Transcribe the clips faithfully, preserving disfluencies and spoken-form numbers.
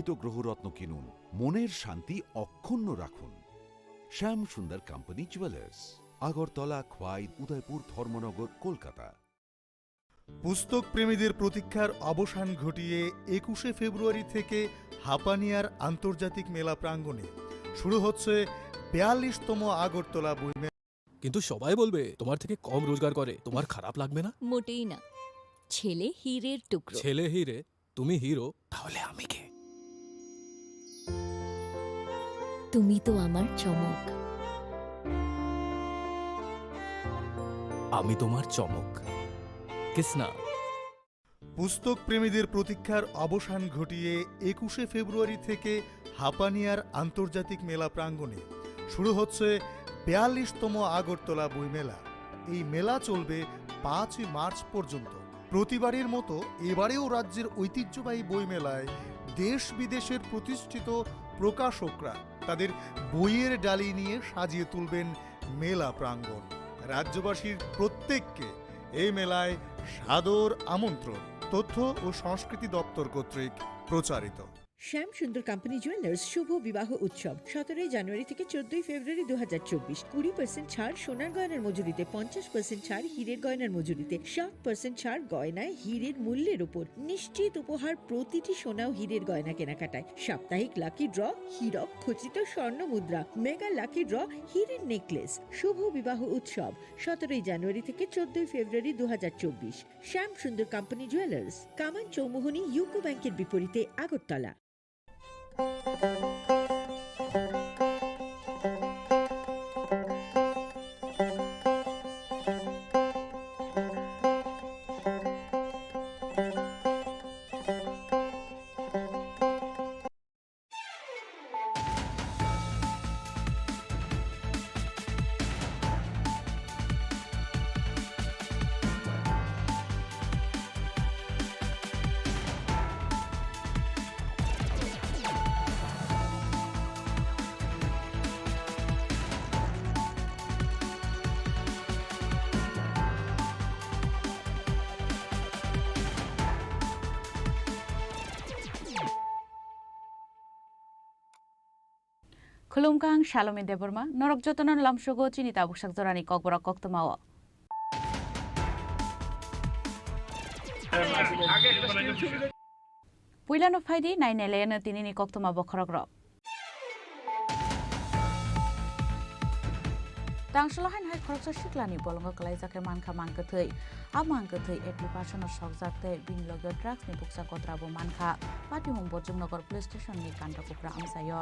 গ্রহরত্ন কিনুন, মনের শান্তি অক্ষুণ্ণ রাখুন। শ্যাম সুন্দর কোম্পানি জুয়েলার্স, আগরতলা, খোয়াই, উদয়পুর, ধর্মনগর, কলকাতা। পুস্তক প্রেমীদের প্রতীক্ষার অবসান ঘটিয়ে একুশে ফেব্রুয়ারি থেকে হাপানিয়ার আন্তর্জাতিক মেলা প্রাঙ্গণে শুরু হচ্ছে বিয়াল্লিশতম আগরতলা বইমেলা। কিন্তু সবাই বলবে তোমার থেকে কম রোজগার করে, তোমার খারাপ লাগবে না? মোটেই না। ছেলে হীরের টুকরো। ছেলে হীরে, তুমি হিরো, তাহলে আমি কে? তুমি তো আমার চমক। আমি তোমার চমক। কিসনা। পুস্তক প্রেমীদের প্রতীক্ষার অবসান ঘটিয়ে একুশে ফেব্রুয়ারি থেকে হাপানিয়ার আন্তর্জাতিক মেলা প্রাঙ্গণে শুরু হচ্ছে বিয়াল্লিশতম আগরতলা বইমেলা। এই মেলা চলবে পাঁচই মার্চ পর্যন্ত। প্রতিবারের মতো এবারেও রাজ্যের ঐতিহ্যবাহী বইমেলায় দেশ বিদেশের প্রতিষ্ঠিত প্রকাশকরা তাদের বইয়ের ডালি নিয়ে সাজিয়ে তুলবেন মেলা প্রাঙ্গণ। রাজ্যবাসীর প্রত্যেককে এই মেলায় সাদর আমন্ত্রণ। তথ্য ও সংস্কৃতি দপ্তর কর্তৃক প্রচারিত। শ্যাম সুন্দর কোম্পানি জুয়েলার্স শুভ বিবাহ উৎসব সতেরোই জানুয়ারি থেকে চোদ্দই ফেব্রুয়ারি দু হাজার চব্বিশ। কুড়ি পার্সেন্ট ছাড় সোনার গয়নার মজুরিতে, পঞ্চাশ পার্সেন্ট ছাড় হীরের গয়নার মজুরিতে, সাত পার্সেন্ট ছাড় গয়নায় হীরের মূল্যের উপর। নিশ্চিত উপহার প্রতিটি সোনা ও হীরের গয়না কেনাকাটায়। সাপ্তাহিক লাকি ড্র, হীরক খচিত স্বর্ণ মুদ্রা, মেগা লাকি ড্র, হীরের নেকলেস। শুভ বিবাহ উৎসব সতেরোই জানুয়ারি থেকে চোদ্দই ফেব্রুয়ারি দু হাজার চব্বিশ। শ্যাম সুন্দর কোম্পানি জুয়েলার্স, কামান চৌমুহনী ইউকো ব্যাংকের বিপরীতে, Agartala. Khulumkha, ang Salomi Debbarma, norok jotono lamsogo chini tabuk sak jorani kokborok koktwmao. Puilano phaidi nainailaino tinini koktwma bokhorokrok. Tangsolo haino hai khoroksa siklani bolongo kwlaijak khe mankha mangkwthwi. A mangkwthwi eighty percent-o sokjak tei bini loge drugs-ni bukcha kotrabo mankha. Patimung Borjumnagar Police Station-ni Kandrakupra amchaio.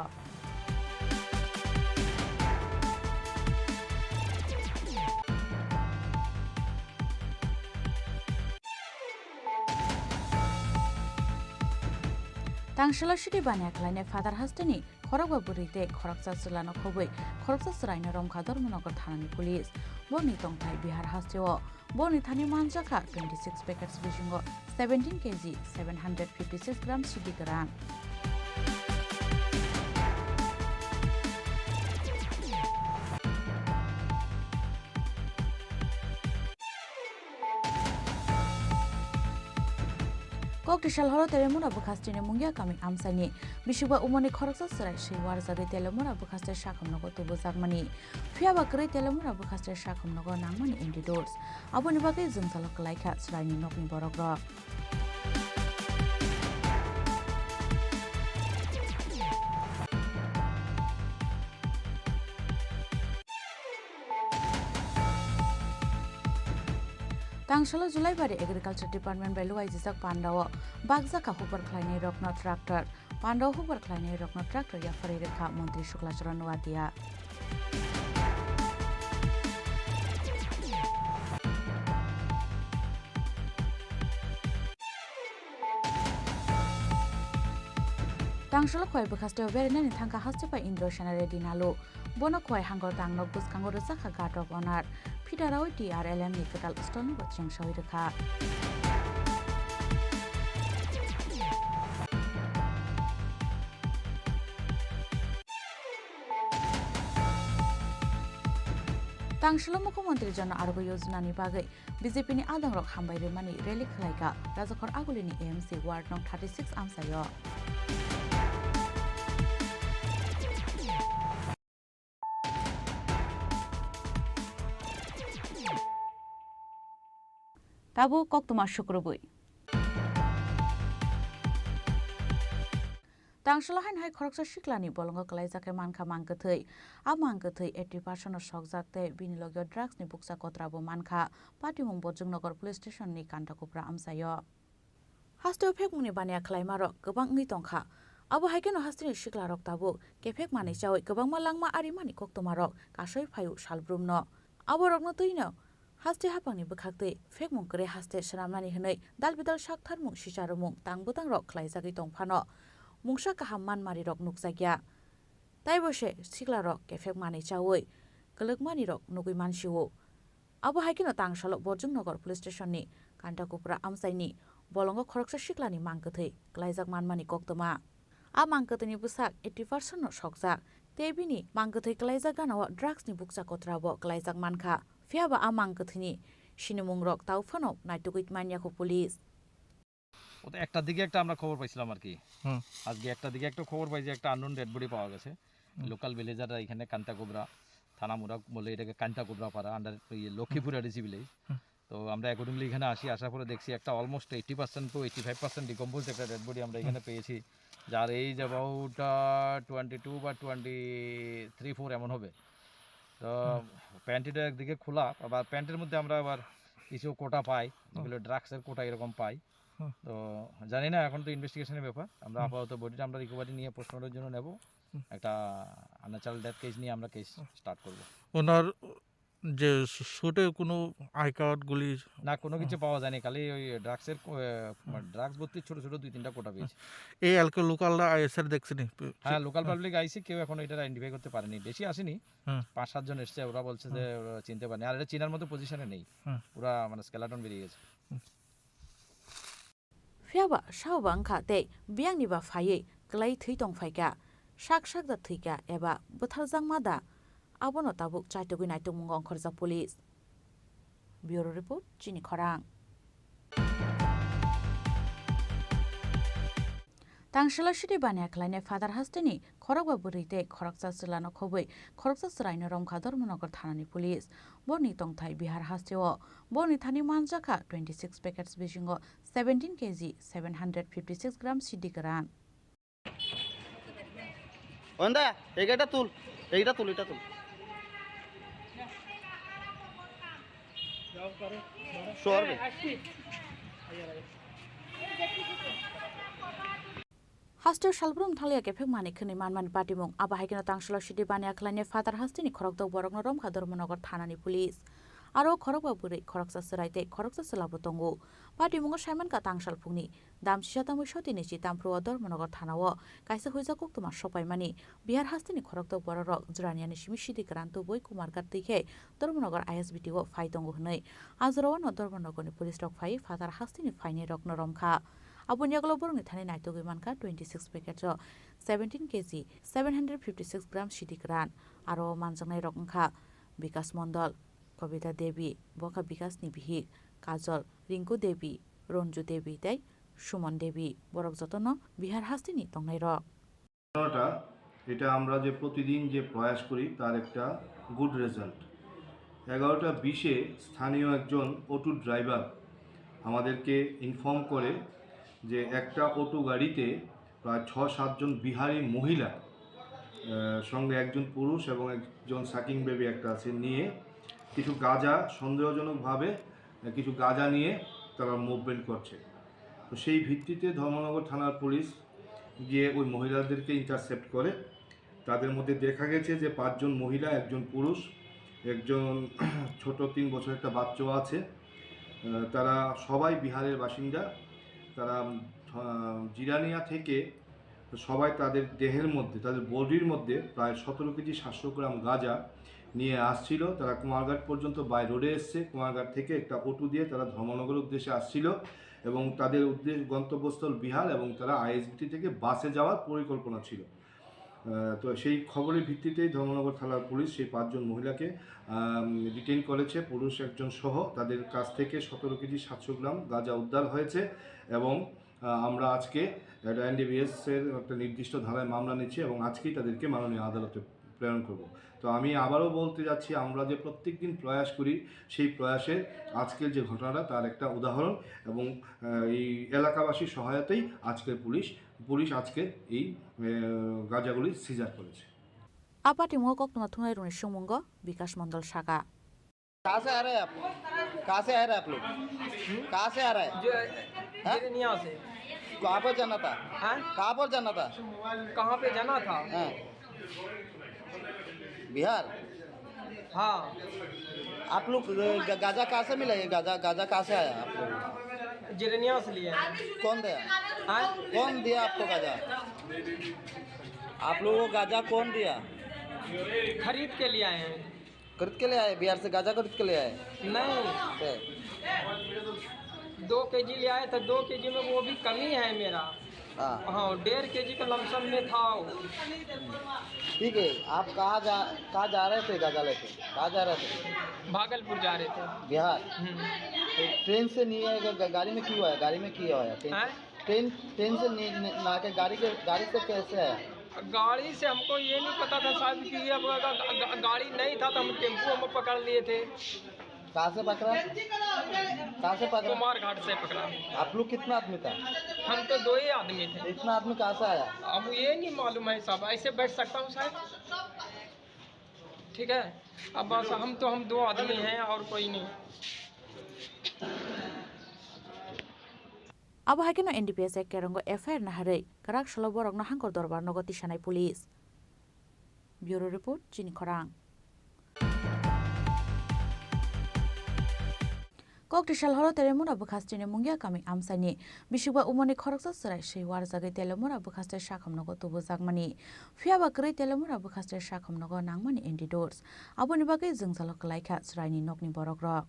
Tangsolo sidi baniya khlainai Phatar hasteni khorokba bwrwi tei khoroksa chwlano khobwi khoroksa chwraino romkha Dharmanagar thanani police. Borni tongthai Bihar hasteo. Borni thani manjakha twenty six packets bisingo seventeen K G seven hundred fifty six gram sidi kwran. Kokti sal horo Telemura bwkhasteni Mungia kami amchaini bisikba umoni khoroksa chwrai swi warjagwi Telemura bwkhaste sakhumnogo tubujakmani. Phiyaba kwrwi Telemura bwkhaste sakhumnogo nangmani antidotes. Aboni bagwi jwngjalo kwlaikha chwraini nokni borokrok. Tangsolo Julaibari Agriculture Department bai luaijijak pandao bakjakha hukbar khlainairokno tractor. Pandao hukbar khlainairokno tractor yapharwi rwkha Montri Sukla Charan Noatia. Tangsolo Khowai bwkhasteo berainani thangkha Hastipai Indra Sena Reddy Nalu. Bono Khowai hangor tangnok bwskango rwjakha Guard of Honour. Phitarawi T R L M ni kwtal stolno bo chengsawi rwkha. Tangsolo Mukhyamantri Jan Arogya Yojana ni bagwi B J P ni adongrok hambai rwmani rally khwlaikha Rajakhor Agulini A M C ward nong thirty six amchaio. Tabuk koktwma sukrubwi. Tangsalo haino hai khoroksa siklani bolongo kwlaijak khe mankha mang kwthwi. A mang kwthwi eighty percent no sokjak tei bini logio drugs ni bukcha kotra bo mankha, Patimung Bojongnagar Police Station ni Kantakupra amchaio. Hasteo phekmungni baniya khlaimarok kwbang wngwi tongkha. Abo hai kheno hasteni siklarok tabuk kephek manwi chawi kwbangma langma arimani koktwmarok kasoi phaio salbrumno. Aborokno twino haste haphangni bwkhaktwi phekmung kwrwi haste swnamnani hwnwi dalbidal saktharmung sicharwmung tangbutangrok khlaijagwi tongphano mungsa kaham manmarirok nukjakya. Taibo se siklarok kephek manwi chawi kwlwkmanirok nugwi mansio. Abo hai kheno Tangsalo Bojongnagar Police Station ni Kantakupra amchaini bolongo khoroksa siklani mang kwthwi kwlaijak manmani koktwma. A mang kwthwini bwsak eighty percent no sokjak, tei bini mang kwthwi kwlaijak gana-o drugs ni bukcha kotra bo kwlaijak mankha. Phiyaba a mang kwthwini sinimungrok tau phano naitugwi manya kho police. ওটা একটার দিকে একটা আমরা খবর পাইছিলাম আর কি। হুম। আজকে একটার দিকে একটা খবর পাই যে একটা আননোন ডেড বডি পাওয়া গেছে। লোকাল ভিলেজাররা এখানে কান্তাকুবরা, থানা মুরাক বলে এটাকে কান্তাকুবরা পাড়া, আন্ডার ইয়ে লক্ষ্মীপুর এডিসি ভিলেজ। তো আমরা অ্যাকর্ডিংলি এখানে আসি, আসার পরে দেখছি একটা almost eighty percent to eighty five percent decompose একটা ডেড বডি আমরা এখানে পেয়েছি, যার এইজ অ্যাবাউট টোয়েন্টি টু বা টোয়েন্টি থ্রি ফোর এমন হবে। তো প্যান্টিটা একদিকে খোলা, আবার প্যান্টের মধ্যে আমরা আবার কিছু কোটা পাই, যেগুলো ড্রাগসের কোটা এরকম পাই। হুম। তো জানি না, এখন তো ইনভেস্টিগেশনের ব্যাপার। আমরা আপাতত বডিটা আমরা রিকভারি নিয়ে পোস্টমর্টমের জন্য নেব। একটা আনন্যাচারাল ডেথ কেস নিয়ে আমরা কেস স্টার্ট করব। ওনার যে সুটে কোনো আই কার্ড গুলি না, কোনো কিছু পাওয়া যায়নি, খালি ওই ড্রাগসের ড্রাগস ভর্তি ছোট ছোট দুই তিনটা কোটা পেয়েছি। এই এলকে লোকালরা আইএসআর দেখছেনি? হ্যাঁ, লোকাল পাবলিক আইসি, কেউ এখন এটা আইডেন্টিফাই করতে পারেনি, বেশি আসেনি। হুম। পাঁচ সাতজন এসছে, ওরা বলছে যে ওরা চিনতে পারেনি, আর এটা চিনার মতো পজিশনে নেই। হুম। পুরা মানে স্কেলাটন বেরিয়ে গেছে। Phiyaba saoba wngkha tei biyangni ba phaiwi kwlai thwi tong phaikha, sak sak da thwikha eba bwtharjakma da, abono tabuk chaitugwi naitugmungo ongkhorjak police. Bureau report, Chini Khorang. Tangsalo sidi baniya khlainai Phatar hasteni khorokba bwrwi tei khoroksa chwlano khobwi khoroksa chwraino romkha Dharmanagar thanani police. Borni tongthai Bihar hasteo. Borni thani manjakha twenty six packets bisingo seventeen kg seven hundred fifty six gram sidi kwran. Ayan দা, এই গাড়িটা তুল, এইটা তুল, এটা তুল। সরবে। Hasteo salbrum thalya kephek manwi khwnwi manmani patimung. Abo hai kheno Tangsalo sidi baniya khlainai Phatar hasteni khorokdok borokno romkha Dharmanagar thanani police. Aro khorokba bwrwi, khoroksa chwrai tei khoroksa chwlabo tongo. Patimungo saimankha Tangsal phungni dam sisa tamwi sotini chi tamphru o Dharmanagar thanao kaisa huijak koktwma sokpaimani. Bihar hasteni khorokdok bororok jwraniyani simi sidi kwran tubui Kumarghat twi khe Dharmanagar I S B T o phai tongo hwnwi. A jorao no Dharmanagarni police rok phai Phatar hasteni phainairokno romkha. Aboni yagulo borokni thani naitugwi mankha twenty six packets o seventeen K G seven hundred fifty six gram sidi kwran. Aro manjaknairok wngkha Bikas Mondol, Kobita Devi, bo wngkha Bikasni bihik, Kajol, Rinku Devi, Ronju Devi tei Sumon Devi, borok jotono Bihar hasteni tongnairok. ঘটনাটা, এটা আমরা যে প্রতিদিন যে প্রয়াস করি, তার একটা গুড রেজাল্ট। এগারোটা বিশে স্থানীয় একজন অটো ড্রাইভার আমাদেরকে ইনফর্ম করে যে একটা অটো গাড়িতে প্রায় ছ সাতজন বিহারি মহিলা, আহ, সঙ্গে একজন পুরুষ এবং একজন সাকিং বেবি একটা আছে, নিয়ে কিছু গাঁজা, সন্দেহজনকভাবে কিছু গাঁজা নিয়ে তারা মুভমেন্ট করছে। তো সেই ভিত্তিতে ধর্মনগর থানার পুলিশ গিয়ে ওই মহিলাদেরকে ইন্টারসেপ্ট করে। তাদের মধ্যে দেখা গেছে যে পাঁচজন মহিলা, একজন পুরুষ, একজন ছোট তিন বছর একটা বাচ্চাও আছে। আহ, তারা সবাই বিহারের বাসিন্দা। তারা, আহ, জিরানিয়া থেকে সবাই তাদের দেহের মধ্যে, তাদের বডির মধ্যে প্রায় সতেরো কেজি সাতশো গ্রাম গাঁজা নিয়ে আসছিল। তারা কুমারঘাট পর্যন্ত বাই রোডে এসছে। কুমারঘাট থেকে একটা অটো দিয়ে তারা ধর্মনগরের উদ্দেশ্যে আসছিল এবং তাদের উদ্দেশ্য, গন্তব্যস্থল বিহার এবং তারা আইএসবিটি থেকে বাসে যাওয়ার পরিকল্পনা ছিল। আহ, তো সেই খবরের ভিত্তিতেই ধর্মনগর থানার পুলিশ সেই পাঁচজন মহিলাকে, আম, ডিটেইন করেছে। পুরুষ একজন সহ তাদের কাছ থেকে সতেরো কেজি সাতশো গ্রাম গাঁজা উদ্ধার হয়েছে এবং, আহ, আমরা আজকে একটা এনডিপিএস এর একটা নির্দিষ্ট ধারায় মামলা নিচ্ছি এবং আজকেই তাদেরকে মাননীয় আদালতে প্রেরণ করব। তো আমি আবারও বলতে যাচ্ছি, আমরা যে প্রত্যেক দিন প্রয়াস করি, সেই প্রয়াসের আজকের যে ঘটনাটা, তার একটা উদাহরণ। এবং আহ, এই এলাকাবাসীর সহায়তায় আজকের পুলিশ পুলিশ আজকের এই আহ, গাঁজাগুলি সিজার করেছে। A patimung o koktwma thumnairokni swngmungo Bikash Mondol saka. कहाँ से आ रहे हैं आप? कहाँ से आ रहे हैं आप लोग? कहाँ से आ रहे हैं? जो हाँ? जिरनिया से। कहाँ पर जाना था? हाँ? कहाँ पर जाना था? कहाँ पे जाना था? हाँ। बिहार? हाँ। आप लोग ग-, गांजा कहाँ से मिला? ये गांजा, गांजा कहाँ से आया आप लोग? जिरनिया से लिए हैं। कौन दिया? हाँ? कौन दिया आपको गांजा? आप लोगों को गांजा कौन दिया? खरीद के लिए आए हैं। खरीद के ले आए, बिहार से गांजा खरीद के ले आए? नहीं। दो केजी ले आए थे, दो केजी में वो भी कमी है मेरा। हाँ। हाँ, डेढ़ केजी का लमसम में था वो। ठीक है, आप कहाँ जा, कहाँ जा रहे थे गांजा लेके? कहाँ जा रहे थे? भागलपुर जा रहे थे। बिहार? हम्म। तो ट्रेन से नहीं आएगा, गा-, गाड़ी में क्यों आया? गाड़ी में क्यों आया? ट्रेन, हाँ? ट्रेन, ट्रेन से नहीं, नहीं, ना के गाड़ी के, गाड़ी से कैसे आया? गाड़ी से हमको ये नहीं पता था साहब कि ये अब गा-, गा-, गा-, गाड़ी नहीं था तो हम टेम्पो हम पकड़ लिए थे। कहाँ से पकड़ा? कहाँ से पकड़ा? कुमार घाट से पकड़ा। आप लोग कितना आदमी था? हम तो दो ही आदमी थे। इतना आदमी कहाँ से आया? अब ये नहीं मालूम है साहब, ऐसे बैठ सकता हूँ शायद। ठीक है, अब बस हम तो हम दो आदमी हैं और कोई नहीं। Abo hai kheno N D P S Act kerongo F I R naharwi kwrak salo borokno hangkor dorbar nogo tisanai police. Bureau Report, Chini Khorang. Kokti sal horo Telemura bwkhasteni Mungia kami amchaini bisikba umorni khoroksa chwrai swi warjagwi Telemura bwkhaste sakham nogo tubujakmani. Phiyaba kwrwi Telemura bwkhaste sakham nogo nangmani antidotes. Aboni bagwi jwngjalo kwlaikha chwraini nokni borokrok.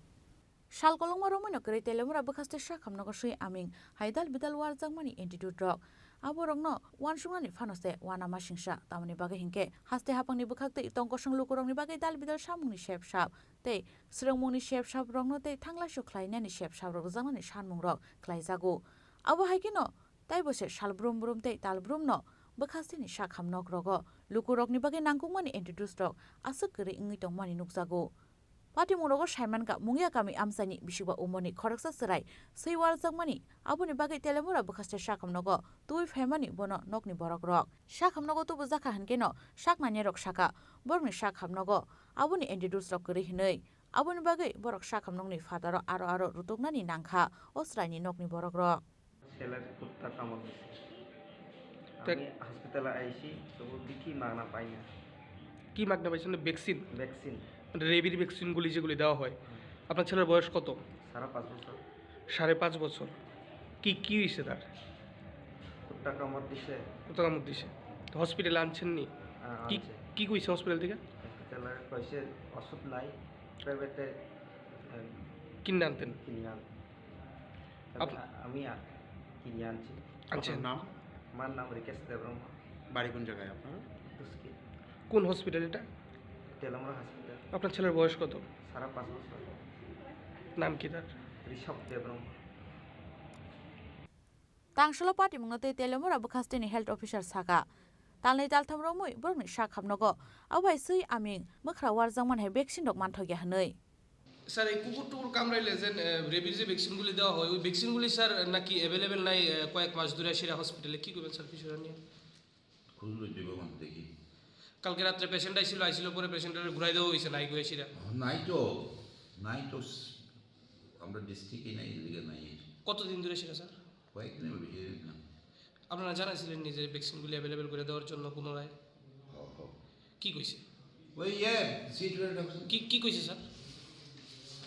Sal kolokma romwino kwrwi Telemura bwkhaste sakham nogo swi aming hai dal bidal warjakmani attitude rok. Aborokno uansuknani phano se uanamasingsa, tamoni bagwi hinkhe haste haphangni bwkhaktwi tong kosong lukurokni bagwi dal bidal samungni sep sap tei swrwngmungni sep sap rokno tei thanglaisuk khlainani sep sap rok rwjaknani sanmungrok khlaijago. Abo hai kheno taibo se sal brum brum tei tal brumno bwkhasteni sakham nok rogo lukurokni bagwi nangkukmani attitudes rok aswk kwrwi wngwi tongmani nukjago. Patimung rogo saimankha Mungia kami amchaini bisikba umorni khoroksa chwrai swi warjakmani, aboni bagwi Telemura bwkhaste sakham nogo tubui phaimani bono nokni borok rok. Sakham nogo tubujakha hinkhe no saknani rok saka borokni sakham nogo aboni attitudes rok kwrwi hinwi. Aboni bagwi borok sakham nokni phataro aro aro rutuknani nangkha o chwraini nokni borok rok. ছেলের কুত্তা কামড় দিছে। তা- আমি হসপিটালে আইছি, তবু বিথি মাগনা পাই না। কি মাগনা পাইছেন? ভ্যাকসিন? ভ্যাকসিন। মানে রেবির ভ্যাকসিনগুলি যেগুলি দেওয়া হয়। হুম। আপনার ছেলের বয়স কত? সাড়ে পাঁচ বছর। সাড়ে পাঁচ বছর। কি, কি হয়েছে তার? কুত্তা কামড় দিছে। কুত্তা কামড় দিছে। তো হসপিটালে আনছেন নি? হ্যাঁ, কি, আনছে। কি কইছে হসপিটাল থেকে? হসপিটালে কইছে ওষুধ নাই, প্রাইভেটে, আহ, কিনে আনতেন? কিনে আন-, আপ- আমি, আমি আ-, কিনে আনছি। আনছেন? আপনার নাম? আমার নাম রিকেশ দেববর্মা। বাড়ি কোন জায়গায় আপনার? দুসকি। কোন হসপিটাল এটা? তেলামরা হসপিটাল। আপনার ছেলের বয়স কত? সাড়ে পাঁচ বছর। নাম কি তার? ঋষভ Debbarma. Tangsalo patimungno tei Telemura bwkhasteni health officer saka, talnwi taltham romwi borokni sak hamnogo, abo bai swi aming mwkhra warjakmani hai vaccine rok manthokya hwnwi. Sir, এই কুকুর টুকুর কামড়াইলে যে, আহ, রেবির যে ভ্যাকসিনগুলি দেওয়া হয়, ওই ভ্যাকসিনগুলি, স্যার, নাকি অ্যাভেলেবেল নাই, আহ, কয়েক মাস ধরে আসলে হসপিটালে, কি করবেন, স্যার, বিষয়টা নিয়ে? খুঁজলো জীবন দেখি। কালকে রাত্রে পেশেন্ট আইছিল, আইছিল পরে পেশেন্টরে ঘুরাই দেওয়া হয়েছে, নাই ঘুরে সেটা। নাই তো, নাই তো, আমরা ডিস্ট্রিক্টে নাই, এদিকে নাই। কতদিন ধরে সেটা, স্যার? কয়েকদিন হবে, বেশি দিন না। আপনারা জানাইছিলেন নি যে ভ্যাকসিনগুলি অ্যাভেলেবল করে দেওয়ার জন্য পুনরায়? হ, হ। কি কইছে? ওই ইয়ে, সিট বেল্ট রাখছে। কি, কি কইছে স্যার?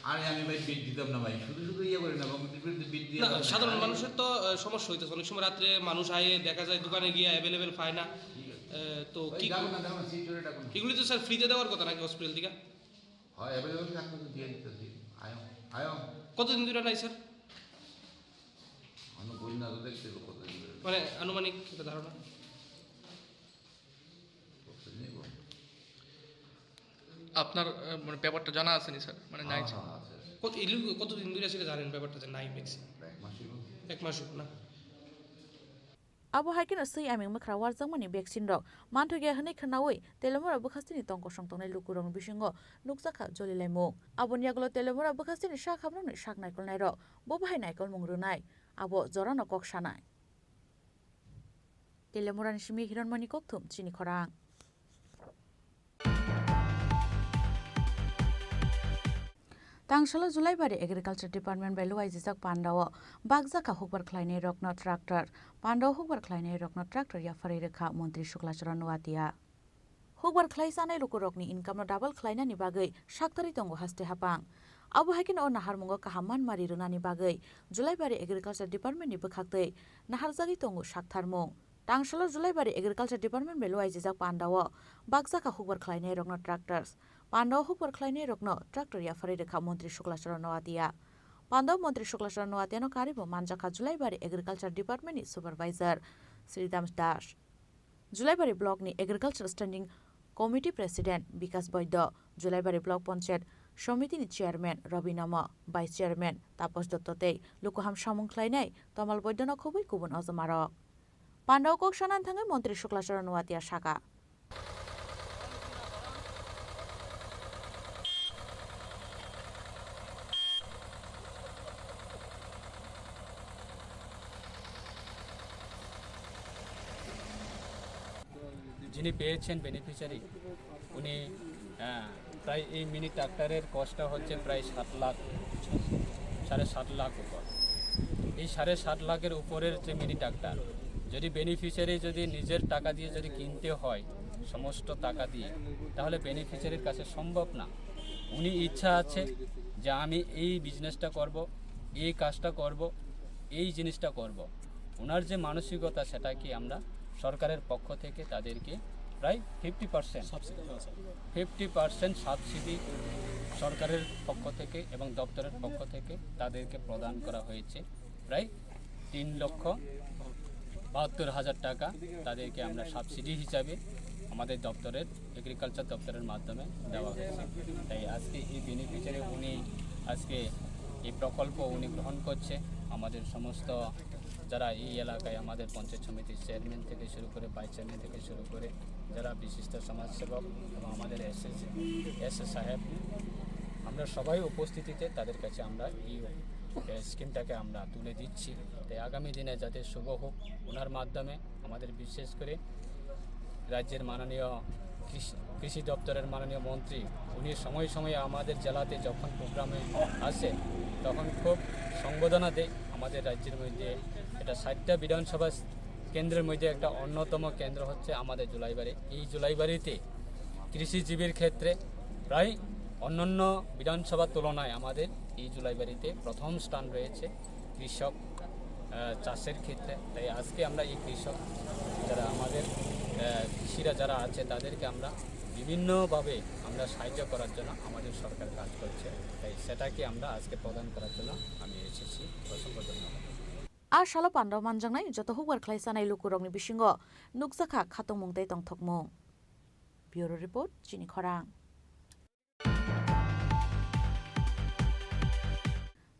আরে আমি ভাই বিট দিতাম না ভাই, শুধু শুধু ইয়ে করি না, কম্পিটিটিভ বিট দিয়ে না, লাভ নেই। সাধারণ আরে মানুষের তো, আহ, সমস্যা হইতেছে। অনেক সময় রাত্রে মানুষ আয়ে দেখা যায় দোকানে গিয়ে অ্যাভেলেবল পায় না। ঠিক আছে। আহ, তো ওই কি ডাকো কই-, না, ডাকো না, সিট বেল্ট রাখো না। এগুলি তো স্যার ফ্রিতে দেওয়ার কথা নাকি হসপিটাল থেকে? হয়, অ্যাভেলেবল থাকলে তো দিয়ে দিতে দিই। আয়ো, আয়ো। কতদিন ধরে নাই স্যার? আমি বলি না তো, দেখতে হবে কতদিন ধরে। মানে আনুমানিক একটা ধারণা? কতদিন নেই বল। আপনার, আহ, মানে ব্যাপারটা জানা আছে নি স্যার? মানে নাই হ্যাঁ, স্যার। হ্যাঁ, আছে, আছে। কত, এগুলি কতদিন ধরে সেটা জানেন ব্যাপারটা যে নাই ভ্যাকসিন? এক মাস হইব। এক মাস হইব না? Abo hai kheno swi aming mwkhra warjakmani vaccine rok manthokya hwnwi khwnaui Telemura bwkhasteni tong kosong tongnai lukurokni bisingo nukjakha jolilaimung. Aboni yagulo Telemura bwkhasteni sak hamrokni sak naikolnairok bo bahai naikolmung rwnai, abo jorano kok sanai. Telemurani simi Hironmoni Kokthum, chini khorang. Tangsalo Julaibari Agriculture Department bai luaijijak pandao bakjakha hukbar khlainairokno tractor. Pandao hukbar khlainairokno tractor yapharwi rwkha Montri Sukla Charan Noatia. Hukbar khlai chanai lukurokni income no double khlainani bagwi saktarwi tongo haste hapang. Abo hai kheno o naharmungo kaham manmari rwnani bagwi Julaibari Agriculture Department ni bwkhaktwi naharjagwi tongo saktharmung. Tangsalo Julaibari Agriculture Department bai luaijijak pandao bakjakha hukbar khlainairokno tractors. Pandao hukbar khlainairokno tractor yapharwi rwkha Montri Sukla Charan Noatia. Pandao Montri Sukla Charan Noatiano karwibo manjakha Julaibari Agriculture Department ni supervisor Sridam Das, Julaibari Block ni Agriculture Standing Committee President Bikas Boido, Julaibari Block Panchayat Somiti ni Chairman Rabi Nomo, Vice Chairman Tapos Dotto tei lukuham samung khlainai Tomal Boidono khobwi kubun ojomarok. Pandao kok sanani thangwi Montri Sukla Charan Noatia saka. যিনি পেয়েছেন বেনিফিশিয়ারি, উনি, আহ, প্রায় এই মিনি ট্রাক্টরের কস্টটা হচ্ছে প্রায় সাত লাখ, সাড়ে সাত লাখ উপর। এই সাড়ে সাত লাখের উপরের যে মিনি ট্রাক্টর, যদি বেনিফিশিয়ারি যদি নিজের টাকা দিয়ে যদি কিনতে হয়, সমস্ত টাকা দিয়ে, তাহলে বেনিফিশিয়ারির কাছে সম্ভব না। উনি ইচ্ছা আছে যে আমি এই বিজনেসটা করব, এই কাজটা করব, এই জিনিসটা করব। ওনার যে মানসিকতা, সেটাকে আমরা সরকারের পক্ষ থেকে তাদেরকে প্রায় ফিফটি পার্সেন্ট সাবসিডি, হ্যাঁ, স্যার। ফিফটি পার্সেন্ট সাবসিডি সরকারের পক্ষ থেকে এবং দপ্তরের পক্ষ থেকে তাদেরকে প্রদান করা হয়েছে প্রায় তিন লক্ষ বাহাত্তর হাজার টাকা। তাদেরকে আমরা সাবসিডি হিসাবে আমাদের দপ্তরের, এগ্রিকালচার দপ্তরের মাধ্যমে দেওয়া হয়েছে। তাই আজকে এই বেনিফিশিয়ারি উনি আজকে এই প্রকল্প উনি গ্রহণ করছে। আমাদের সমস্ত যারা এই এলাকায় আমাদের পঞ্চায়েত সমিতির চেয়ারম্যান থেকে শুরু করে, ভাইস চেয়ারম্যান থেকে শুরু করে, যারা বিশিষ্ট সমাজসেবক এবং আমাদের এসএস, এসএস সাহেব, আমরা সবাই উপস্থিতিতে তাদের কাছে আমরা এই, এ, স্কিমটাকে আমরা তুলে দিচ্ছি। তাই আগামী দিনে যাতে শুভ হোক ওনার মাধ্যমে। আমাদের বিশেষ করে রাজ্যের মাননীয় কৃষি, কৃষি দপ্তরের মাননীয় মন্ত্রী, উনি সময় সময়ে আমাদের জেলাতে যখন প্রোগ্রামে আসে, তখন খুব সম্বর্ধনা দেয়। আমাদের রাজ্যের মধ্যে এটা ষাটটা বিধানসভা কেন্দ্রের মধ্যে একটা অন্যতম কেন্দ্র হচ্ছে আমাদের জুলাইবাড়ি। এই জুলাইবাড়িতে কৃষিজীবীর ক্ষেত্রে প্রায় অন্যান্য বিধানসভার তুলনায় আমাদের এই জুলাইবাড়িতে প্রথম স্থান রয়েছে কৃষক, আহ, চাষের ক্ষেত্রে। তাই আজকে আমরা এই কৃষক যারা আমাদের, আহ, কৃষিরা যারা আছে, তাদেরকে আমরা বিভিন্নভাবে আমরা সাহায্য করার জন্য আমাদের সরকার কাজ করছে। তাই সেটাকে আমরা আজকে প্রদান করার জন্য আমি এসেছি। অসংখ্য ধন্যবাদ। A salo pandao manjaknai joto hukbar khlai chanai lukurokni bisingo nukjakha khatungmung tei tongthokmung. Bureau Report, Chini Khorang.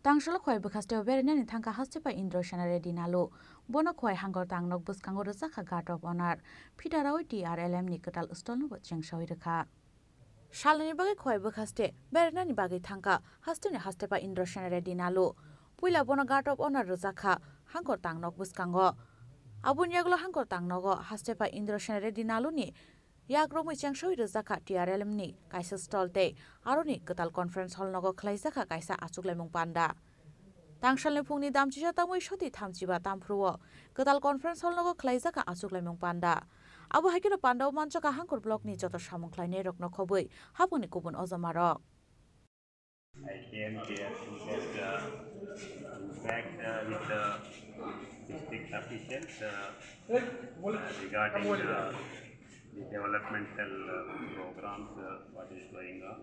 Tangsalo Khowai bwkhasteo berainani thangkha Hastepa Indra Sena Reddy Nalu. Bono Khowai Hangkor Tangnok bwskango rwjakha Guard of Honor. Phitaraui T R L M ni kwtal stolno bo chengsaui rwkha. Salnini bagwi Khowai bwkhaste berainani bagwi thangkha hasteni Hastepa Indra Sena Reddy Nalu. Puila bono Guard of Honor rwjakha Hangkor Tangnok bwskango. Aboni yagulo Hangkor Tangnogo Hastepa Indra Sena Reddy Nalu ni yak romwi chengsaui rwjakha T R L M ni kaisa stall tei aroni kwtal conference hall nogo khlaijakha kaisa achuklaimung panda. Tangsalni phungni damchisa tamwi soti thamchiba tamphruo kwtal conference hall nogo khlaijakha achuklaimung panda. Abo hai kheno pandao manjakha Hangkor block ni joto samung khlainairokno khobwi haphangni kubun ojomarok. I came here to just, uh, interact, uh, with the district officials, uh, uh, regarding, uh, the developmental, uh, programs, uh, what is going on.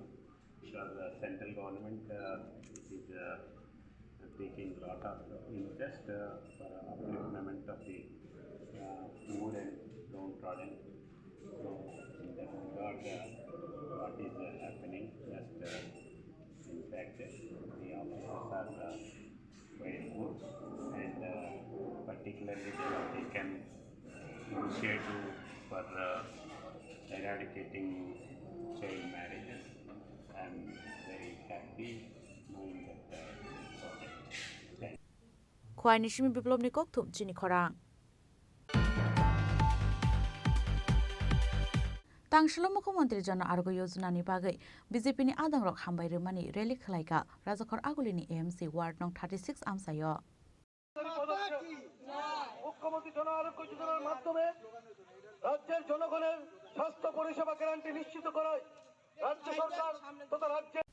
Because the central government, uh, is, uh, taking lot of interest, uh, for upliftment of the, uh, poor and downtrodden. So, in that regard, uh, what is, uh, happening, just, uh, in fact, the officers are, uh, very good, and, uh, particularly they have taken Initiative for uh, eradicating child marriages. I'm very happy knowing that uh, project. Thank you. Khwai ni simi Biplobni kokthum chini khorang. Tangshilo Mukhyamantri Jan Arogya Yojana ni bagwi B J P ni adongrok hambai rwmani rally khwlaikha Rajakhor Agulini A M C ward nong thirty six amchaio. মুখ্যমন্ত্রী জন আরোগ্য যোজনার মাধ্যমে রাজ্যের জনগণের স্বাস্থ্য পরিষেবা গ্যারান্টি নিশ্চিত করায় রাজ্য সরকার তথা রাজ্যের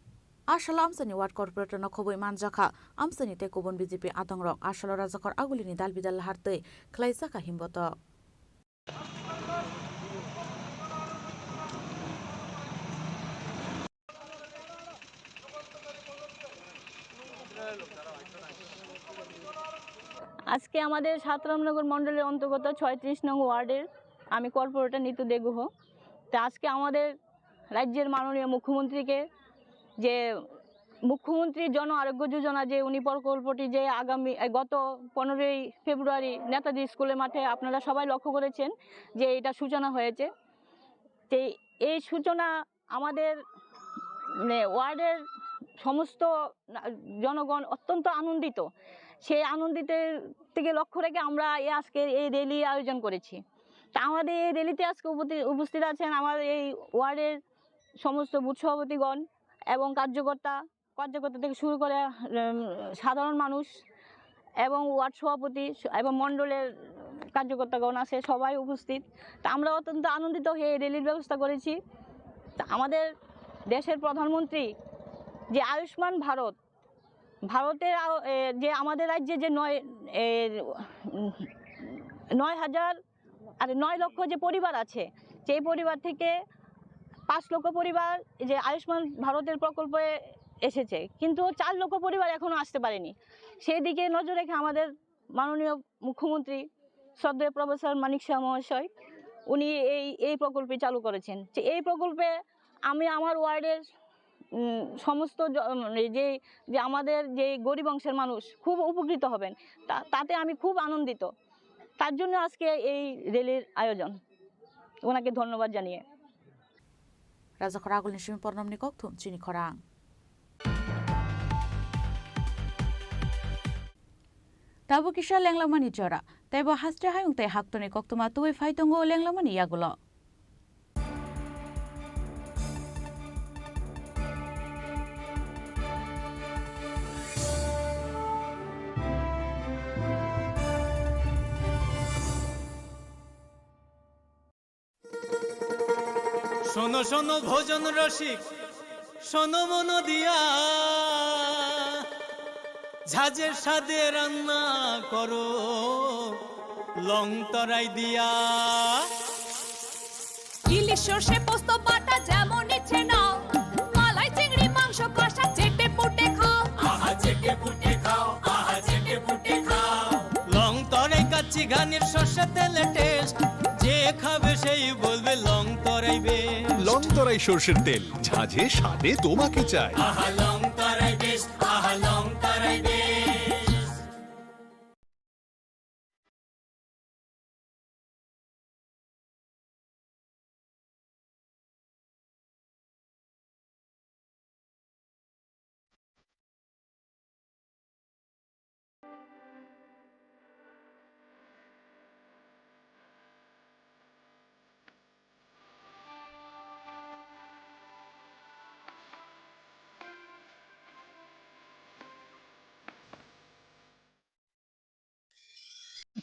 Asalo amchaini ward corporator no khobwi manjakha, amchaini tei kubun B J P adongrok asalo Rajakhor Agulini dal bidal lahar twi khwlaijakha himbotok. আজকে আমাদের সাত রামনগর মণ্ডলের অন্তর্গত ছয়ত্রিশ নং ওয়ার্ডের আমি কর্পোরেটর নিতু দেগুহ। তা আজকে আমাদের রাজ্যের মাননীয় মুখ্যমন্ত্রীকে যে মুখ্যমন্ত্রী জন আরোগ্য যোজনা যে উনি প্রকল্পটি যে আগামী, এ, গত পনেরোই ফেব্রুয়ারি নেতাজি স্কুলের মাঠে আপনারা সবাই লক্ষ্য করেছেন যে এটা সূচনা হয়েছে। তো এই সূচনা আমাদের, মানে, ওয়ার্ডের সমস্ত না-, জনগণ অত্যন্ত আনন্দিত। সেই আনন্দিতের থেকে লক্ষ্য রেখে আমরা এই আজকের এই র‍্যালি আয়োজন করেছি। তা আমাদের এই র‍্যালিতে আজকে উপতি-, উপস্থিত আছেন আমার এই ওয়ার্ডের সমস্ত বুথ সভাপতিগণ এবং কার্যকর্তা, কার্যকর্তা থেকে শুরু করে, উম, সাধারণ মানুষ এবং ওয়ার্ড সভাপতি স-, এবং মণ্ডলের কার্যকর্তাগণ আছে, সবাই উপস্থিত। তা আমরা অত্যন্ত আনন্দিত হয়ে এই র‍্যালির ব্যবস্থা করেছি। তা আমাদের দেশের প্রধানমন্ত্রী যে আয়ুষ্মান ভারত, ভারতের আ-, এ, যে আমাদের রাজ্যে যে নয়, এ, উম, নয় হাজার আরে নয় লক্ষ যে পরিবার আছে, সেই পরিবার থেকে পাঁচ লক্ষ পরিবার যে আয়ুষ্মান ভারতের প্রকল্পে এসেছে, কিন্তু চার লক্ষ পরিবার এখনো আসতে পারেনি। সেই দিকে নজর রেখে আমাদের মাননীয় মুখ্যমন্ত্রী শ্রদ্ধেয় প্রফেসর মানিক সাহা মহাশয় উনি এই, এই প্রকল্পে চালু করেছেন। যে এই প্রকল্পে আমি আমার ওয়ার্ডের, উম, সমস্ত জ-, উম, এই যে, যে আমাদের যে গরিব অংশের মানুষ খুব উপকৃত হবেন, তা-, তাতে আমি খুব আনন্দিত। তার জন্য আজকে এই র‍্যালির আয়োজন, ওনাকে ধন্যবাদ জানিয়ে। Rajakhor Agulini simi Pornomni kokthum chini khorang. Tabuk kisa lenglamani jora, teibo haste hayung tei haktorni koktwma tubui phai tongo lenglamani yagulo. শোনো শোনো ভোজন রসিক, শোনো মন দিয়া, ঝাঁঝের স্বাদে রান্না করো লং তরাই দিয়া। ইলিশ সর্ষে পোস্ত বাটা যেমন ইচ্ছে নাও, মালাই চিংড়ি মাংস কষা চেটে পুটে খাও। আহা চেটে পুটে খাও, আহা চেটে পুটে খাও। লং তরাই কাচ্চি ঘানির সর্ষে তেলে টেস্ট, যে খাবে সেই বলবে লং তরাই বেস্ট। লং তরাই সর্ষের তেল, ঝাঁঝে স্বাদে তোমাকে চাই। আহা লং তরাই বেস্ট, আহা লং তরাই বেস্ট।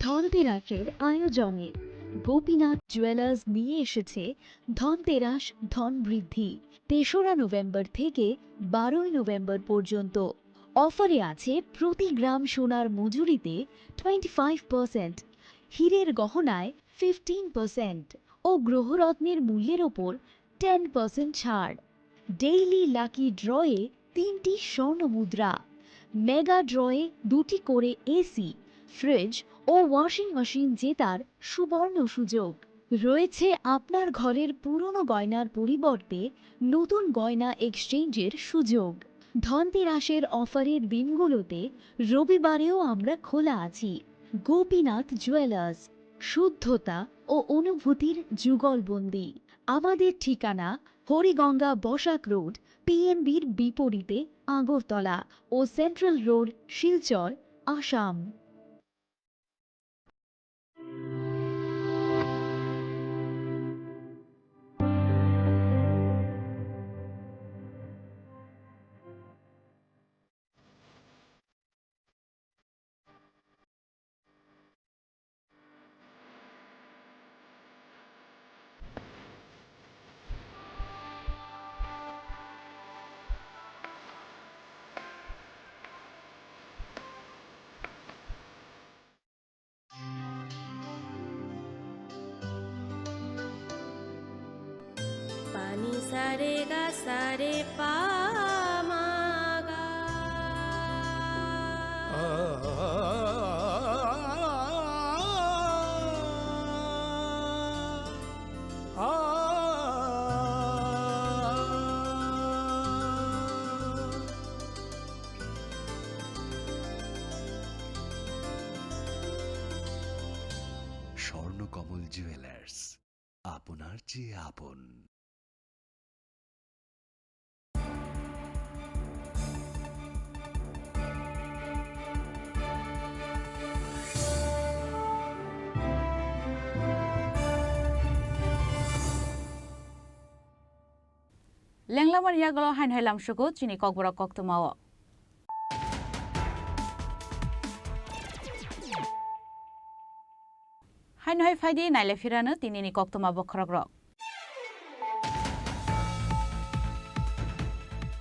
ধনতেরাসের আয়োজনে গোপীনাথ জুয়েলার্স নিয়ে এসেছে ধনতেরাস ধন বৃদ্ধি। তেসরা নভেম্বর থেকে বারোই নভেম্বর পর্যন্ত অফারে আছে প্রতি গ্রাম সোনার মজুরিতে টোয়েন্টি ফাইভ পার্সেন্ট, হীরের গহনায় ফিফটিন পার্সেন্ট ও গ্রহরত্নের মূল্যের ওপর টেন পার্সেন্ট ছাড়। ডেইলি লাকি ড্রয়ে তিনটি স্বর্ণ মুদ্রা, মেগা ড্রয়ে দুটি করে এসি, ফ্রিজ ও ওয়াশিং মেশিন জেতার সুবর্ণ সুযোগ। রয়েছে আপনার ঘরের পুরনো গয়নার পরিবর্তে নতুন গয়না এক্সচেঞ্জের সুযোগ। ধনতেরাসের অফারের দিনগুলোতে রবিবারেও আমরা খোলা আছি। গোপীনাথ জুয়েলার্স, শুদ্ধতা ও অনুভূতির যুগলবন্দি। আমাদের ঠিকানা হরিগঙ্গা বসাক রোড, পিএনবির বিপরীতে আগরতলা ও central road, Silchar, Assam. Pani sa re ga sa re pa ma ga. Swarnakamal jewellers, আপনার চেয়ে আপন। Lenglamani yagulo haino hai lamsugo chini kokborok koktwmao. Haino hai phaidi naile phirano tinini koktwma bokhorokrok.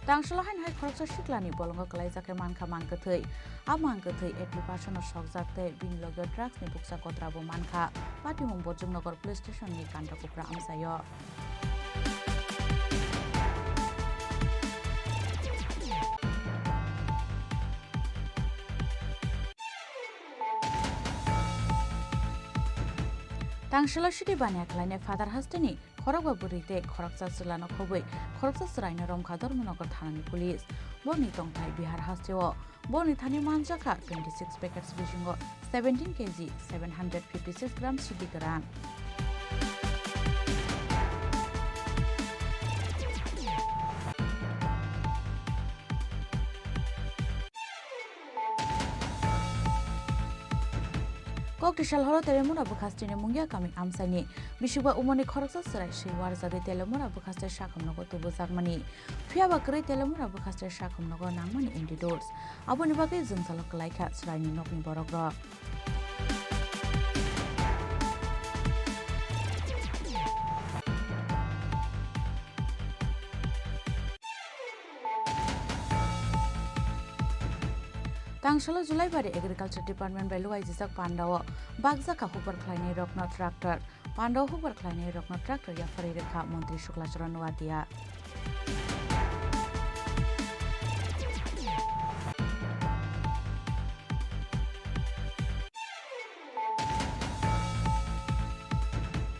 Tangsalo haino hai khoroksa siklani bolongo kwlaijak khe mankha mang kwthwi. A mang kwthwi eighty percent no sokjak tei bini loge drugs ni bukcha kotrabo mankha. Patimung Bojongnagar Police Station ni Kandrakupra amchaio. Tangsalo sidi baniya khlainai Phatar hasteni khorokba bwrwi tei khoroksa chwlano khobwi khoroksa chwraino romkha Dharmanagar thanani police. Borni tongthai Bihar hasteo. Borni thani manjakha twenty six packets bisingo seventeen K G seven hundred fifty six gram sidi kwran. Kokti sal horo Telemura bwkhasteni Mungia kami amchaini bisikba umani khoroksa chwrai swi warjagwi Telemura bwkhaste sakhumnogo tubujakmani. Phiyaba kwrwi Telemura bwkhaste sakhumnogo nangmani antidotes. Aboni bagwi jwngjalo kwlaikha chwraini nokni borokrok. Tangsalo Julaibari Agriculture Department bai luaijijak pandao bakjakha hukbar khlainairokno tractor. Pandao hukbar khlainairokno tractor yapharwi rwkha Montri Sukla Charan Noatia.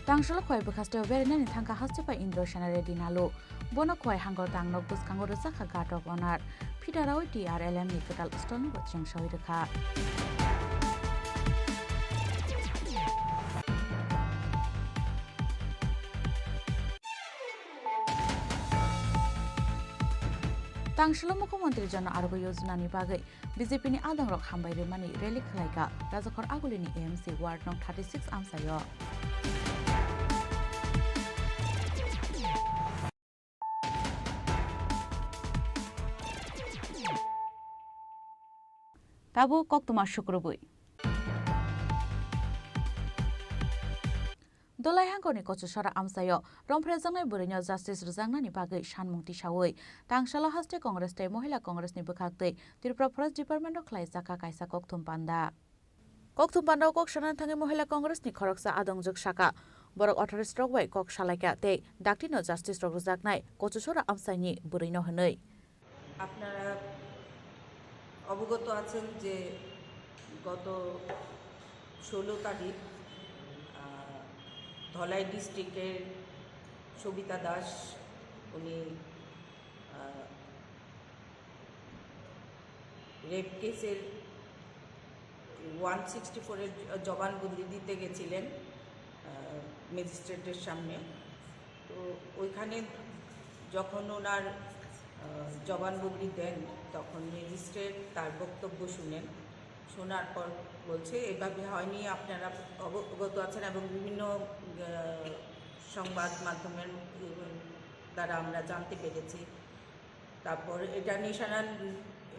Tangsalo Khowai bwkhasteo berainani thangkha Hastipai Indra Sena Reddy Nalu. Bono Khowai hango tangnok bwskango rwjakha Guard of Honour. Phitarawi T R L M ni kwtal stolno bo chengsawi rwkha. Tangsalo Mukhyamantri Jan Arogya Yojana ni bagwi B J P ni adongrok hambai rwmani rally khwlaikha Rajakhor Agulini A M C ward nong thirty six amchaio. Tabuk koktwma sukrubwi. Dolai hangkorni Kochusora amchaio romphrejaknai bwrwino justice rwjaknani bagwi sanmung tisawi Tangsalo Haste Congress tei Mohila Congress ni bwkhaktwi Tripura Forest Department o khlaijakha kaisa kokthum panda. Kokthum pandao kok sanani thangwi Mohila Congress ni khoroksa adongjwk sakha, borok authorities rok bai kok salaikha tei dakti no justice rok rwjaknai Kochusora amchaini bwrwino hwnwi. আপনারা অবগত আছেন যে গত ষোলো তারিখ, আহ, ধলাই ডিস্ট্রিক্টের সবিতা দাস, উনি, আহ, রেপ কেসের ওয়ান সিক্সটি ফোরের জ-, জবানবন্দি দিতে গেছিলেন, আহ, ম্যাজিস্ট্রেটের সামনে। তো ওইখানে যখন ওনার আহ, জবানবন্দি দেন, তখন ম্যাজিস্ট্রেট তার বক্তব্য শুনেন। শোনার পর বলছে, "এভাবে হয়নি, আপনারা অবগত আছেন এবং বিভিন্ন আহ, সংবাদ মাধ্যমের দ্বারা আমরা জানতে পেরেছি।" তারপর এটা ন্যাশনাল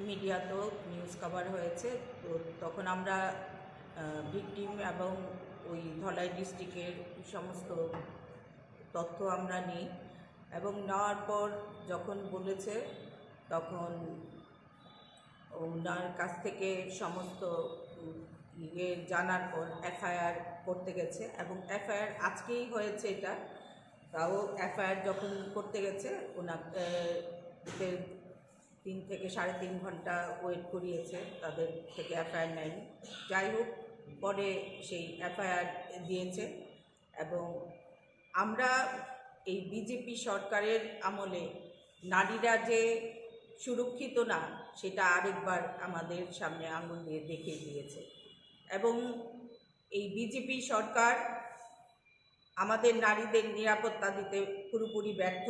মিডিয়াতেও নিউজ কভার হয়েছে। তো তখন আমরা ভিকটিম এবং ওই ধলাই ডিস্ট্রিক্টের সমস্ত তথ্য আমরা নিই এবং নেওয়ার পর যখন বলেছে, তখন ওনার কাছ থেকে সমস্ত উম, ইয়ে জানার পর এফআইআর করতে গেছে এবং এফআইআর আজকেই হয়েছে এটা। তাও এফআইআর যখন করতে গেছে, ওনার আহ, ওদের তিন থেকে সাড়ে তিন ঘন্টা ওয়েট করিয়েছে, তাদের থেকে এফআইআর নেয়নি। যাই হোক, পরে সেই এফআইআর দিয়েছে এবং আমরা এই বিজেপি সরকারের আমলে নারীরা যে সুরক্ষিত না, সেটা আরেকবার আমাদের সামনে আঙুল দিয়ে দেখিয়ে দিয়েছে। এবং এই বিজেপি সরকার আমাদের নারীদের নিরাপত্তা দিতে পুরোপুরি ব্যর্থ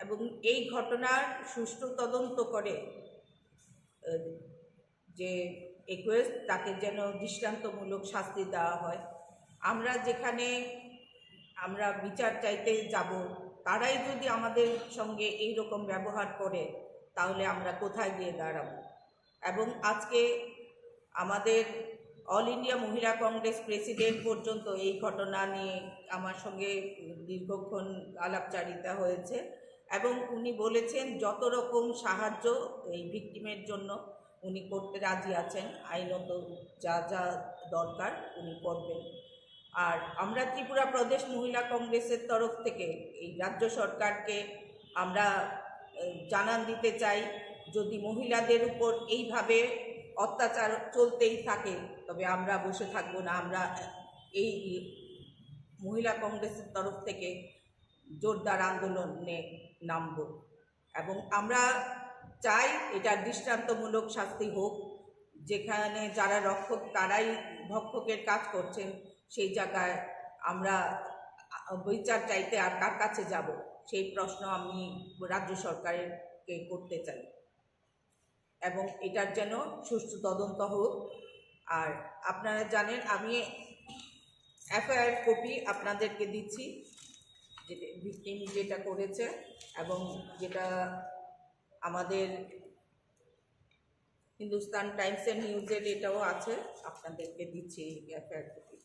এবং এই ঘটনার সুষ্ঠু তদন্ত করে, আহ, যে একুয়েস্ট, তাকে যেন দৃষ্টান্তমূলক শাস্তি দেওয়া হয়। আমরা যেখানে আমরা বিচার চাইতে যাব, তারাই যদি আমাদের সঙ্গে এই রকম ব্যবহার করে, তাহলে আমরা কোথায় গিয়ে দাঁড়াবো? এবং আজকে আমাদের অল ইন্ডিয়া মহিলা কংগ্রেস প্রেসিডেন্ট পর্যন্ত এই ঘটনা নিয়ে আমার সঙ্গে দীর্ঘক্ষণ আলাপচারিতা হয়েছে এবং উনি বলেছেন যত রকম সাহায্য এই ভিকটিমের জন্য উনি করতে রাজি আছেন, আইনত যা যা দরকার উনি করবেন। আর আমরা ত্রিপুরা প্রদেশ মহিলা কংগ্রেসের তরফ থেকে এই রাজ্য সরকারকে আমরা আহ, জানান দিতে চাই, যদি মহিলাদের উপর এইভাবে অত্যাচার চলতেই থাকে, তবে আমরা বসে থাকবো না। আমরা এই মহিলা কংগ্রেসের তরফ থেকে জোরদার আন্দোলনে নামব এবং আমরা চাই এটা দৃষ্টান্তমূলক শাস্তি হোক, যেখানে যারা রক্ষক তারাই ভক্ষকের কাজ করছেন, সেই জায়গায় আমরা বিচার চাইতে আর কার কাছে যাব, সেই প্রশ্ন আমি রাজ্য সরকারকে করতে চাই এবং এটার যেন সুষ্ঠু তদন্ত হোক। আর আপনারা জানেন, আমি এফআইআর কপি আপনাদেরকে দিচ্ছি, যে ভিকটিম যেটা করেছে এবং যেটা আমাদের হিন্দুস্তান টাইমসের নিউজে যেটাও আছে, আপনাদেরকে দিচ্ছি FIR copy.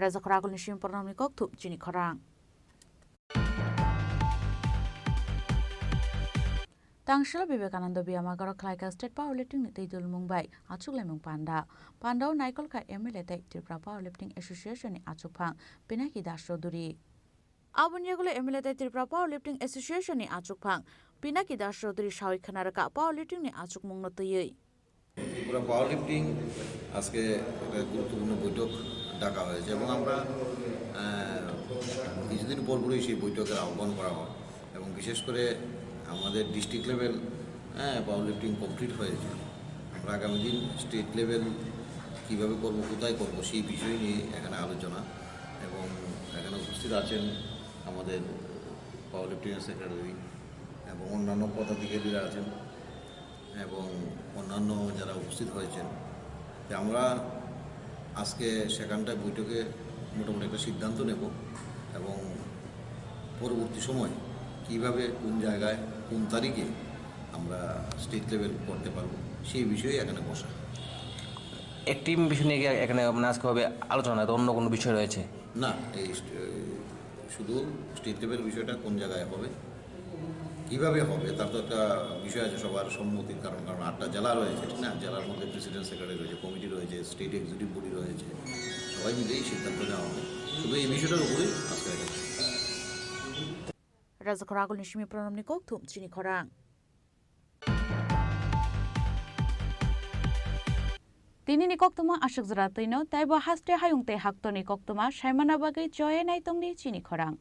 Rajakhor agulni simi pornokni kokthum chini khorang. Tangsila Vivekananda Biyama Garo khlaika State Power Lifting ni twi dulmung bai achuk laimung panda. Pandao naikolkha M L A tei Tripura Power Lifting Association ni achukphang Pinaki Das Chaudhury. Aboni yagulo M L A tei Tripura Power Lifting Association ni achukphang Pinaki Das Chaudhury sawi khna rwkha power lifting ni achukmung no twiwi. Tripura পাওয়ার লিফটিং আজকে একটা গুরুত্বপূর্ণ বৈঠক ডাকা হয়েছে এবং আমরা আহ, কিছুদিন পর পরই সেই বৈঠকের আহ্বান করা হয় এবং বিশেষ করে আমাদের ডিস্ট্রিক্ট লেভেল, হ্যাঁ, পাওয়ার লিফটিং কমপ্লিট হয়েছে। আমরা আগামী দিন স্টেট লেভেল কীভাবে করবো, কোথায় করবো, সেই বিষয় নিয়ে এখানে আলোচনা এবং এখানে উপস্থিত আছেন আমাদের পাওয়ার লিফটিং সেক্রেটারি এবং অন্যান্য পদাধিকারীরা আছেন এবং অন্যান্য যারা উপস্থিত হয়েছেন। তো আমরা আজকে সেখানটায় বৈঠকে মোটামুটি একটা সিদ্ধান্ত নেব এবং পরবর্তী সময় কিভাবে, কোন জায়গায়, কোন তারিখে আমরা স্টেট লেভেল করতে পারবো, সেই বিষয়ে এখানে বসা। একটি বিষয় নিয়ে কি এখানে, মানে, আজকে হবে আলোচনা, তো অন্য কোনো বিষয় রয়েছে? না, এই স্ট-, শুধু স্টেট লেভেল বিষয়টা কোন জায়গায় হবে, কিভাবে হবে, তার তো একটা বিষয় আছে সবার সম্মতির, কারণ, কারণ আটটা জেলা রয়েছে, ঠিক না? জেলার মধ্যে প্রেসিডেন্ট সেক্রেটারি রয়েছে, কমিটি রয়েছে, স্টেট এক্সিকিউটিভ বডি রয়েছে, সবাই মিলেই সিদ্ধান্ত নেওয়া হবে। শুধু এই বিষয়টার উপরেই আজকে এখানে। Rajakhor agulni simi pornokni kokthum chini khorang. Tinini koktwma aswk jora twino, teibo haste hayung tei haktorni koktwma saimana bagwi choye naitongdi chini khorang.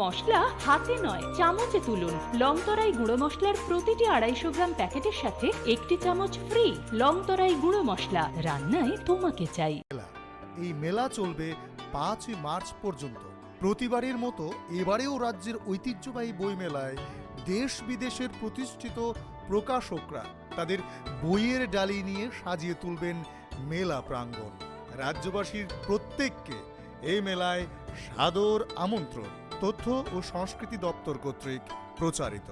মশলা হাতে নয়, চামচে তুলুন। লং তরাই গুঁড়ো মশলার প্রতিটি আড়াইশো গ্রাম প্যাকেটের সাথে একটি চামচ ফ্রি। লং তরাই গুঁড়ো মশলা, রান্নায় তোমাকে চাই। মেলা। এই মেলা চলবে পাঁচই মার্চ পর্যন্ত। প্রতিবারের মতো এবারেও রাজ্যের ঐতিহ্যবাহী বইমেলায় দেশ বিদেশের প্রতিষ্ঠিত প্রকাশকরা তাদের বইয়ের ডালি নিয়ে সাজিয়ে তুলবেন মেলা প্রাঙ্গণ। রাজ্যবাসীর প্রত্যেককে এই মেলায় সাদর আমন্ত্রণ। তথ্য ও সংস্কৃতি দপ্তর কর্তৃক প্রচারিত।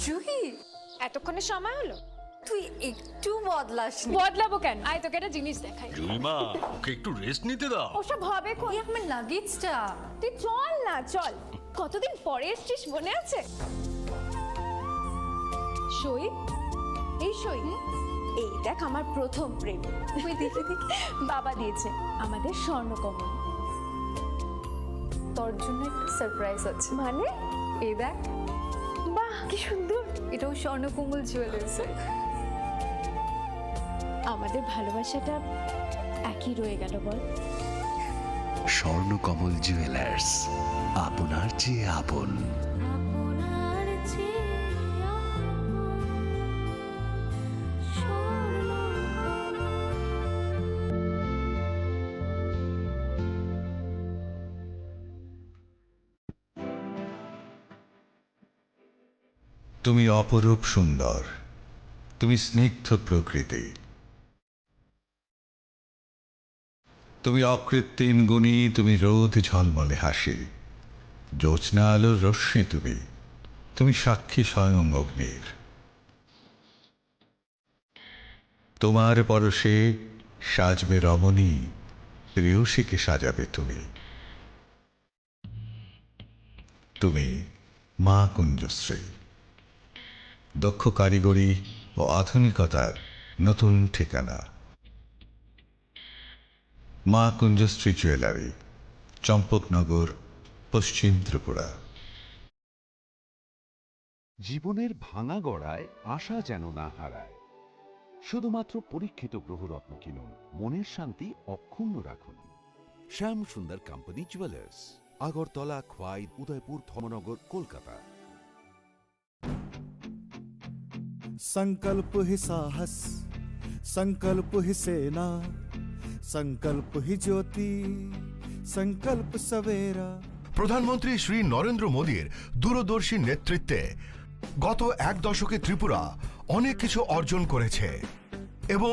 জুহি, এতক্ষণে সময় হলো? তুই একটু বদলাসনি। বদলাবো কেন? আয়, তোকে একটা জিনিস দেখাই। জুইমা, ওকে একটু রেস্ট নিতে দাও। ওসব হবে কোন? এই আমার লাগেজটা। তুই চল না, চল। কতদিন পরে এসছিস, মনে আছে? সই, এই সই। এই দেখ, আমার প্রথম প্রেম। ওই দেখি, দেখি। বাবা দিয়েছে, আমাদের স্বর্ণকমল। তোর জন্য একটা সারপ্রাইজ আছে। মানে? এই দেখ। বাহ, কি সুন্দর। এটাও স্বর্ণকমল জুয়েলার্সের। আমাদের ভালোবাসাটা একই রয়ে গেল, বল? স্বর্ণকমল জুয়েলার্স, আপনার চেয়ে আপন। তুমি অপরূপ সুন্দর, তুমি স্নিগ্ধ প্রকৃতি, তুমি অকৃত্রিম গুণী, তুমি রোদ ঝলমলে হাসি, জ্যোৎস্না আলোর রশ্মি তুমি, তুমি সাক্ষী স্বয়ং অগ্নির। তোমার পরশে সাজবে রমণী, প্রেয়সীকে সাজাবে তুমি। তুমি মা কুঞ্জশ্রী, দক্ষ কারিগরি ও আধুনিকতার নতুন ঠিকানা। মা কুঞ্জশ্রী জুয়েলারি, চম্পকনগর, পশ্চিম ত্রিপুরা। জীবনের ভাঙা গড়ায় আশা যেন না হারায়। শুধুমাত্র পরীক্ষিত গ্রহরত্ন কিনুন, মনের শান্তি অক্ষুণ্ণ রাখুন। শ্যাম সুন্দর কোম্পানি জুয়েলার্স, আগরতলা, খোয়াই, উদয়পুর, ধর্মনগর, কলকাতা। संकल्प ही साहस, संकल्प ही सेना, संकल्प ही ज्योति, संकल्प सवेरा। প্রধানমন্ত্রী শ্রী নরেন্দ্র মোদীর দূরদর্শী নেতৃত্বে গত এক দশকে ত্রিপুরা অনেক কিছু অর্জন করেছে এবং